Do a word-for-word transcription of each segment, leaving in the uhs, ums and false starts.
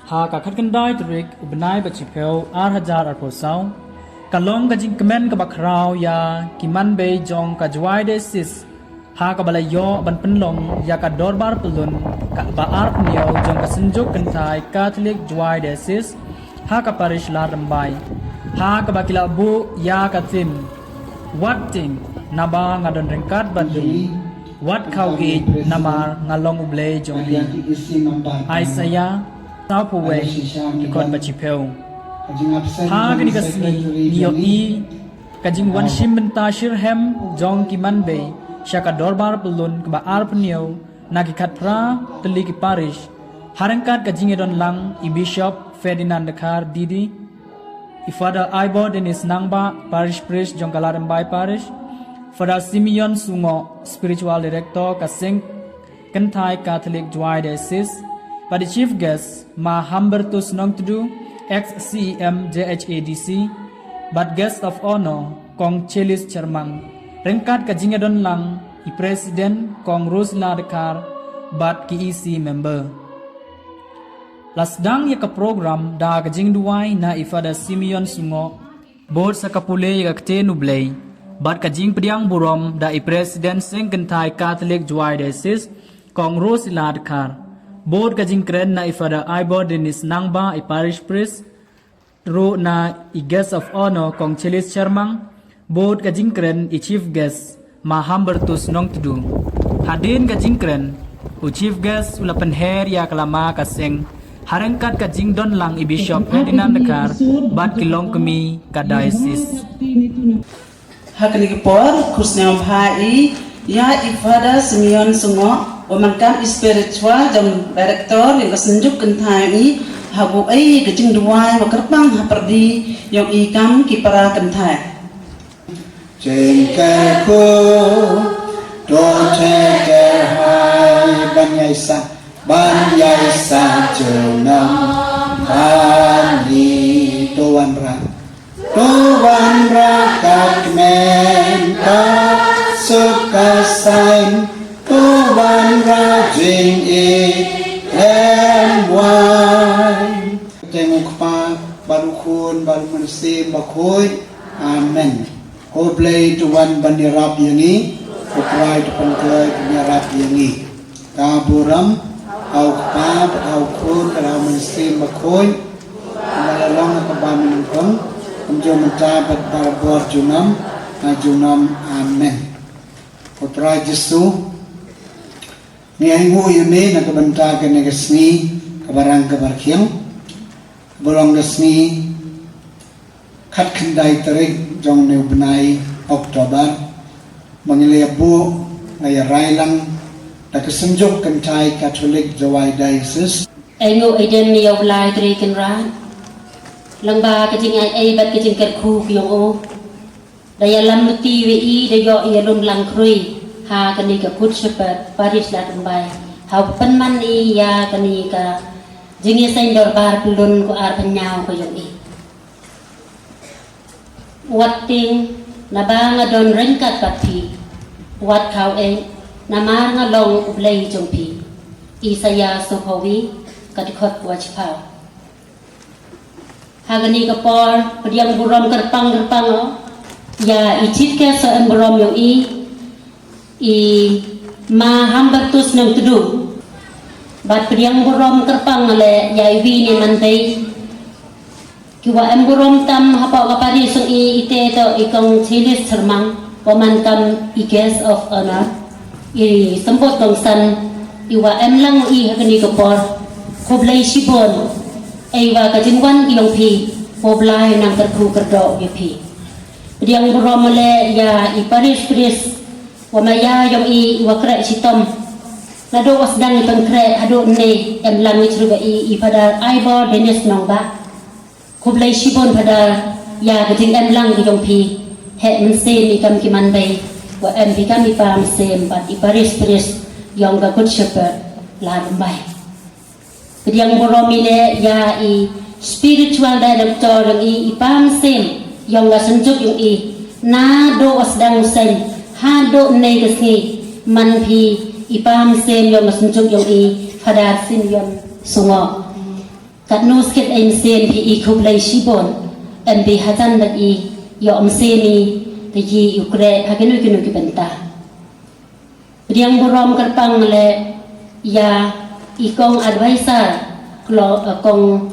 Ha ka khatkhyndai tarik u bnai ba shiphew ar hajar arphew saw, ka long ka jingkmen kaba khraw ïa ki manbei jong ka Jowai Diocese, ha kaba la ïoh ban pynlong ïa ka dorbar pyllun kaba arphew jong ka Synjuk Kynthai Katholik Jowai Diocese ha ka parish Ladrymbai, ha kaba ki la buh ïa ka theme, Wat tieng, naba nga don ryngkat bad phi, wat khaw ïeit, namar nga long U Blei jong phi. Isaiah sawphew wei, dkhot ba shiphew. Ha kane ka sngi ngi ïohi ka jingwan shim bynta shitrhem jong ki manbei sha ka dorbar pyllun kaba arphew na ki khatphra tylli ki parish, ha ryngkat ka jingïadon lang i Bishop Ferdinand Dkhar D D, i Father Ivor Dennis Nangbah, Parish Priest jong ka Ladrymbai Parish, Father Simeon Sungoh, Spiritual Director ka Seng Kynthai Katholik Jowai Diocese, bad i Chief Guest, Ma Hambertus Nongtdu, ex C E M J H A D C, bad Guest of Honor, Kong Chelis Chermang, ryngkat ka jingïadon lang i President Kong Rosla Dkhar, bad ki E C member. La sdang ïa ka program da ka jingduwai na i Father Simeon Sungoh, bud sa ka pule ïa ka ktien U Blei, bad ka jingpdiang burom da i President Seng Kynthai Katholik Jowai Diocese, Kong Rosla Dkhar, bud ka jingkren na i Father Ivor Dennis Nangbah, i Parish Priest, ruh na i Guest of Honor Kong Chelis Chermang, bud ka jingkren i Chief Guest Ma Hambertus Nongtdu. Hadien ka jingkren, u Chief Guest u la pynher ïa ka lama ka seng, ha ryngkat ka jingdon lang i Bishop Ferdinand Dkhar, bad ki longkmie ka Diocese. Ha kane ka por, khublei shibun ïa i Father Simeon Sungoh, uba man kam i spiritual jong director jong ka Synjuk Kynthai i, ha ka buh ïa ka jingduwai ba kyrpang ha pyrdi jong i kam ki para kynthai. Jingkyrkhu, to te te hai ban ïai sa, ban ïai sa junom, ban ni to wanrah. To wanrah ka kmen ka suk ka saiñ, to wanrah jingïeit khlem wai. Te U Kpa bad U Khun bad U Mynsiem Bakhuid. Amen. Ko Blei to wan ban ïarap ïa ngi, ko Trai to pynkloi ban ïarap ïa ngi. Ka burom ha U Kpa bad ha U Khun bad ha U Mynsiem Bakhuid, kumba la long ha kaba mynnyngkong, kumjuh mynta bad barabor junom ha junom. Amen. Ko Trai Jisu, ngi ainguh ïa me na ka bynta kane ka sngi kaba rang kaba rkhiang, ba long ka sngi khatkhyndai tarik jong une u bnai October, ba ngi la ïa buh, la ïa rai lang da ka Synjuk Kynthai Katholik Jowai Diocese. Ainguh aïdem ïa U Blei Trai Kynrad, lyngba ka jingai ei bad ka jingkyrkhu ka jong u, da ïalam lynti ïa i, da ïoh ïalum lang khrui ha kane ka Good Shepherd Parish Ladrymbai, ha u pynman i ïa kane ka jingïaseng dorbar pyllun ko arphew ka jong i. Wat tieng, naba nga don ryngkat bad phi. Wat khaw ïeit, namar nga long U Blei jong phi. Isaiah sawphew wei, ka dkhot kaba shiphew. Ha kane ka por, pdiang burom kyrpang kyrpang ïa i Chief Guest, sa em burom ïa i, i Ma Hambertus Nongtdu. Bad pdiang burom kyrpang leh ïa iwei i manbei, ki wa em burom tam hapoh ka parish jong i, ite to i Kong Chelis Chermang, wa man kam i Guest of Honor, i symbud kongsan, i wa em lang i ha kane ka por. Khublei shibun. Ei wa ka jingwan i jong phi, ko Blei nang kyrkhu kyrdoh ïa phi. Pdiang burom leh ïa i parish priest, wa maya jong i, i wa khreh shitom. Naduh wa sdang i pynkhreh haduh ne, em lang i jruba i, i Father Ivor Dennis Nongbah. Khublei shibun Father, ïa ka jingem lang ka jong phi. Heh mynsiem i kam ki manbei, wa em phi kam i pa mynsiem bad i parish priest jong ka Good Shepherd Ladrymbai. Pdiang burom i leh ïa i spiritual director jong i, i pa mynsiem jong ka synjuk jong i. Naduh wa sdang u seng haduh ne ka sngi, man phi i pa mynsiem jong ka synjuk jong i, Father Simeon Sungoh. Katno skit ei mynsiem phi i khublei shibun. Em phi hajan bad i ïoh mynsiem i te i u kreh ha kino kino ki bynta. Pdiang burom kyrpang leh ïa i kong advisor klo, eh, kong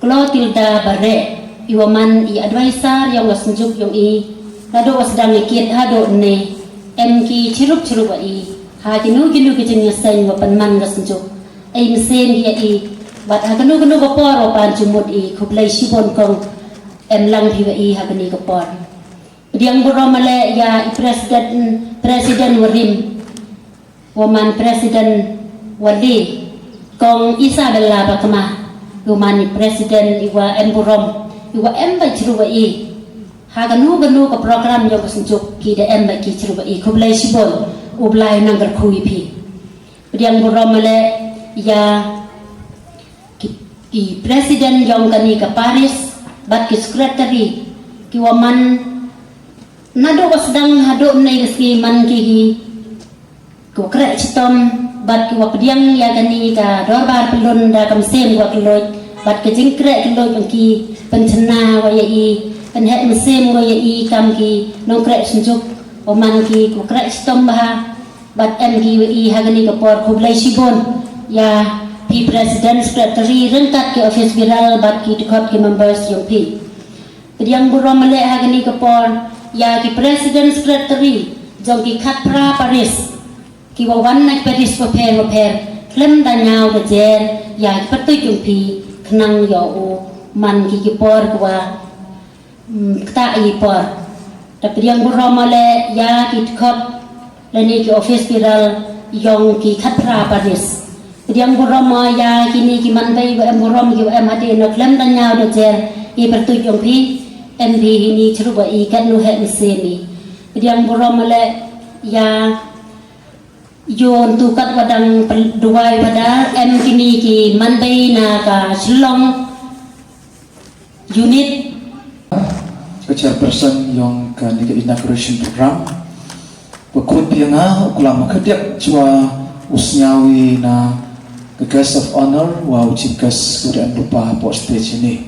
Clotilda Bareh, i wa man i advisor yong ka Synjuk yong i. Naduh wa sdang i kit haduh ne em ki chirup chirup wa i ha kino kino ki jingïaseng wa pynman ka Synjuk. Ei mynsiem ïa i bad ha kano kano ka por wa pan jumut i. Khublei shibun kong, em lang phi wa i ha kani ka por. Pdiang burom leh ïa i president, president wa rim wa man president wa li, kong Isabella Bakma, i wa man i president i wa em burom, i wa em bad chirup wa i ha kano kano ka program yong ka Synjuk ki da em bad ki chirup wa i. Khublei shibun, u Blai nang kyrkhu ïa phi. Pdiang burom leh ïa ki, ki president yong kani ka parish bad ki secretary ki wa man naduh wa sdang haduh ne ka sngi man ki hi ko kreh chitom bad ki wa pdiang ïa kani ka dorbar pyllun da ka mynsiem wa kylluid bad ka jingkreh kylluid yong ki, pynchna wa ïa i, pynheh mynsiem wa ïa i kam ki nongkreh Synjuk wa man ki ko kreh chitom bha. Bad em ki wa i ha kani ka por. Khublei shibun ïa phi president, secretary ryngkat ki office bearer bad ki dkhot ki members yong phi. Pdiang burom leh ha kani ka por ïa ki president secretary jong ki khatphra parish ki wa wan na ki parish wa pher wa pher, khlem da ñiaw da jer ïa ki pyrtuit yong phi khnang ïoh u man ki ki por ki wa mm, kata i por. Da pdiang burom leh ïa ki dkhot lane ki office bearer yong ki khatphra parish. Pdiang burom ïa kini ki manbei wa em burom ki wa em hadien, khlem da ñiaw da jer i pyrtuit yong phi, em phi hini chirup wa i katno heh mynsiem i. Pdiang burom leh ïa Ïoh tu kat wa dang pel-, duwai wa da em kini ki manbei na ka Shillong unit. Ka chairperson yong kani ka inauguration program. Wa khut phi nga u klam ka diak chwa u sngawi na ka guest of honor wa u chief guest u da em rupa hapoh stage ini.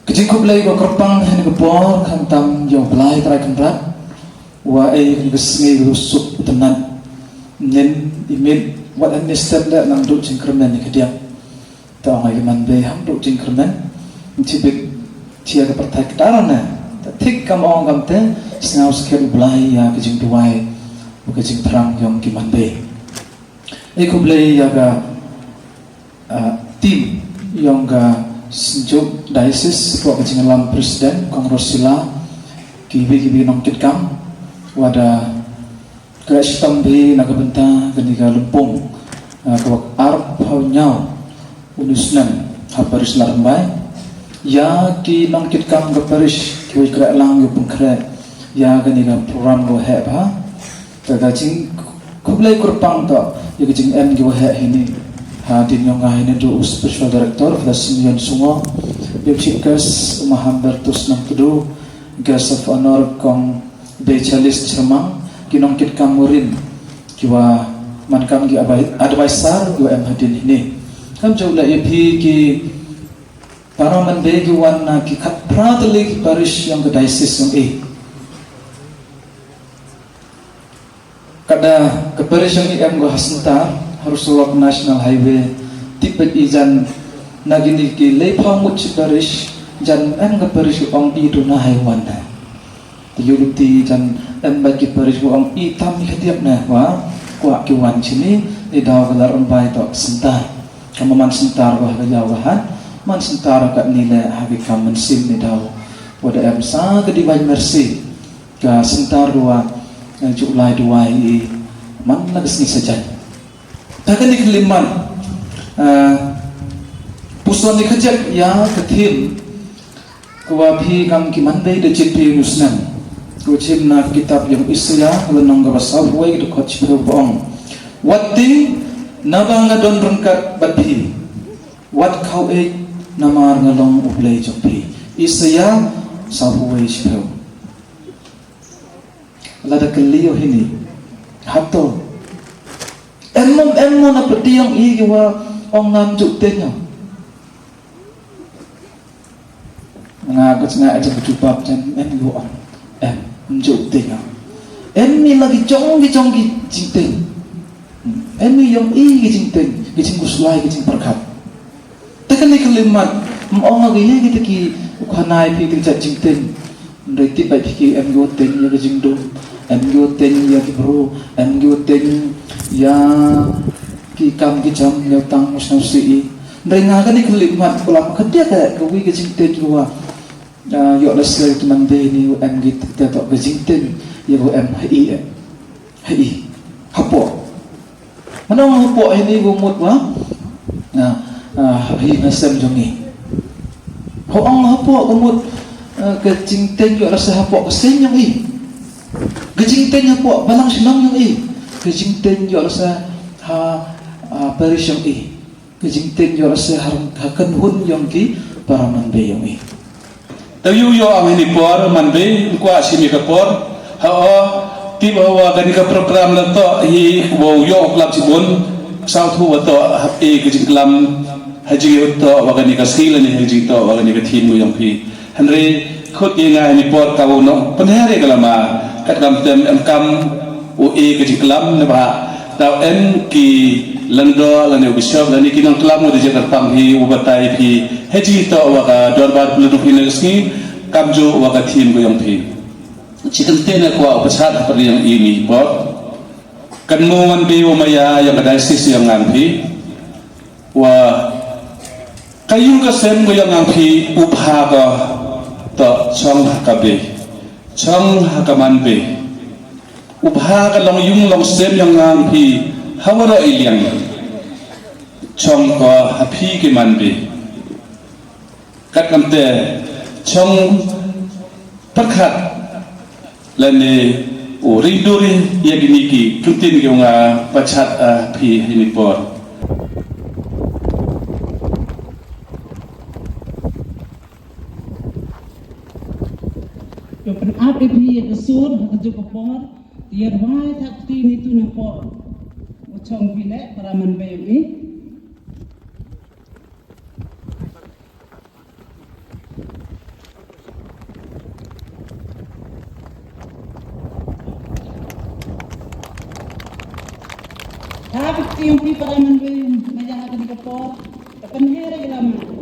Ka jingkhublei ka kyrpang ha kani ka por khamtam ïa u Blai Trai Kynrad wa ei kani ka sngi ka suk u tnat. Nin i miet wat han ni step leh nang duh jingkyrmen ïa ka diak. Ta ong ai ka manbei ham duh jingkyrmen. Ngi bit ïa ka pyrthai ka dara ne. Ta thik kam ong kam te, sngaw skhem u Blai ïa ka jingduwai wa ka jingthrang yong ki manbei. Ei khublei ïa ka ah, team yong ka Synjuk Diocese, ka jingïalam president kong Rosila, kiwei kiwei nongkitkam wa da kyrpang bha na ka bynta kani ka lympung, ah, ka wa arphew hynñiew u snem ha parish Ladrymbai. Ïa ki nongkitkam ka parish kiwei khreh lang ïa u pynkhreh ïa kani ka program ka wa heh bha. Te ka jingkhublei kyrpang to ïa ka jingem ki wa heh hini. Hadien yong nga hini duh u spiritual director Father Simeon Sungo, ïa u chief guest u ma Humbertus Nongpdu, guest of honor kong Dei Charles Chermang, ki nongkitkam wa rim ki wa man kam ki advi-, advisor ki wa em hadien hini. Kam ju leh ïa phi ki para manbei ki wan na ki khatphra tylli ki parish yong ka diocese yong i. Kada ka parish yong i em ko ha center, ha Rosawak National Highway, tip bad i jan na kini ki laiphew ngut chi parish, jan em ka parish ong i duna highway na. Te ïoh lynti jan em bad ki parish ong i tam i khadiap na wa kwah ki wan chini, ni daw ka Ladrymbai to center. Ka man center wa ha ka ïaw ka hat, man center ka ni le ha ki kam mynsiem ni daw. Wa da em sa ka Divine Mercy. Ka center ruh, eh, ju lai duwai i man la ka sngi sajan. Ta kani ka liman, eh, puson ni ka jep ïa ka theme, ka wa phi kam ki manbei da jin phi u snem. Ka wa jin na ka kitab yong Isaiah, ka lynnong ka wa saw wei ka dkhot chiphew ba ong. Wat tieng, naba nga don ryngkat bad phi. Wat khaw-ei, namar nga long u Blei jong phi. Isaiah, saw wei chiphew. Lada kylli ïa u hini. Hato. Em mo, em mo na pyrdi yong i ki wa ong ngam ju tieng ïa u. Nga ka jingïaid jong ka jubab jan em ïoh ong. Em, em ju teng ong. Em i la ki jong ki jong ki jingteng. Em i ïong i ki jingteng, ki jingkhuslai, ki jingpyrkhat. Te kane ka khyllipmat, ym ong ïa kita ki, u khana ïa phi ki jait jingteng. Hynrei tip beit phi ki em ïoh teng ïa ka jingdum, em ïoh teng ïa ki briew, em ïoh teng ïa ki kam ki jam, ïa tang mus nang si i. Hynrei nga kane ka khyllipmat, ka lam ka dia ka, ka wi ka jingteng ki wa. Ah, ïoh la sel ki man de ni em ki te to ka jingteng ïa ko em ha i em. Ha i. Hapoh. Mano hapoh ini ko mut wa. Ah, ah, ha i na sem jong i. Ho ong hapoh ko mut, ah, ka jingteng ïoh la sel hapoh ka sem jong i. Ka jingteng hapoh balang shnong jong i. Ka jingteng ïoh la sel ha, ah, parish jong i. Ka jingteng ïoh la sel ha, ha kynhun jong ki para man bei jong i. Te ïoh ïoh ang hini por man bei kwah simi ka por. Ha o tip ha wa kani ka program la to hi wa ïoh klap sibun. Saw thu wa to ha e ka jingklam ha jingïoh to wa kani ka skill ni ha jingto wa kani ka thim jong phi. Hynrei khut ïa nga hini por ka wa no pynher ïa ka lama kat kam tem em kam u e ka jingklam ne ba. Tau em ki lyngdoh lane u bishop lane ki nongklam u da jingkyrpang hi u batai phi. Hei jingtoh wa ka dorbar pynlut phi ne ka sngi kamjooh wa ka thim ka yong phi. Chi kynte ne kwah u pachat ha pyrdi yong i mi por. Kan mo wan bi wa maya yong ka diocese yong ngang phi. Wa ka ïing ka sem ka yong ngang phi u pha ka toh chong ha ka bei. Chong ha ka man bei. U bha ka long yung long sem yong ngang phi ha waroh i liang. Chong ko ha phi ki man bei. Kat kamte chong pyrkhat lane u ring duri ïa kini ki kyntien ki nga pachat ha phi hini por. Ïa pynap ïa phi ïa ka sur ha ka juk ka por. Ïa rwai thak ti ni tu na por. U chong phi ne para man bei ïa i. Thak ti ïa phi para man bei na ïa ha ka ni ka por. Ka pynher ïa ka lama.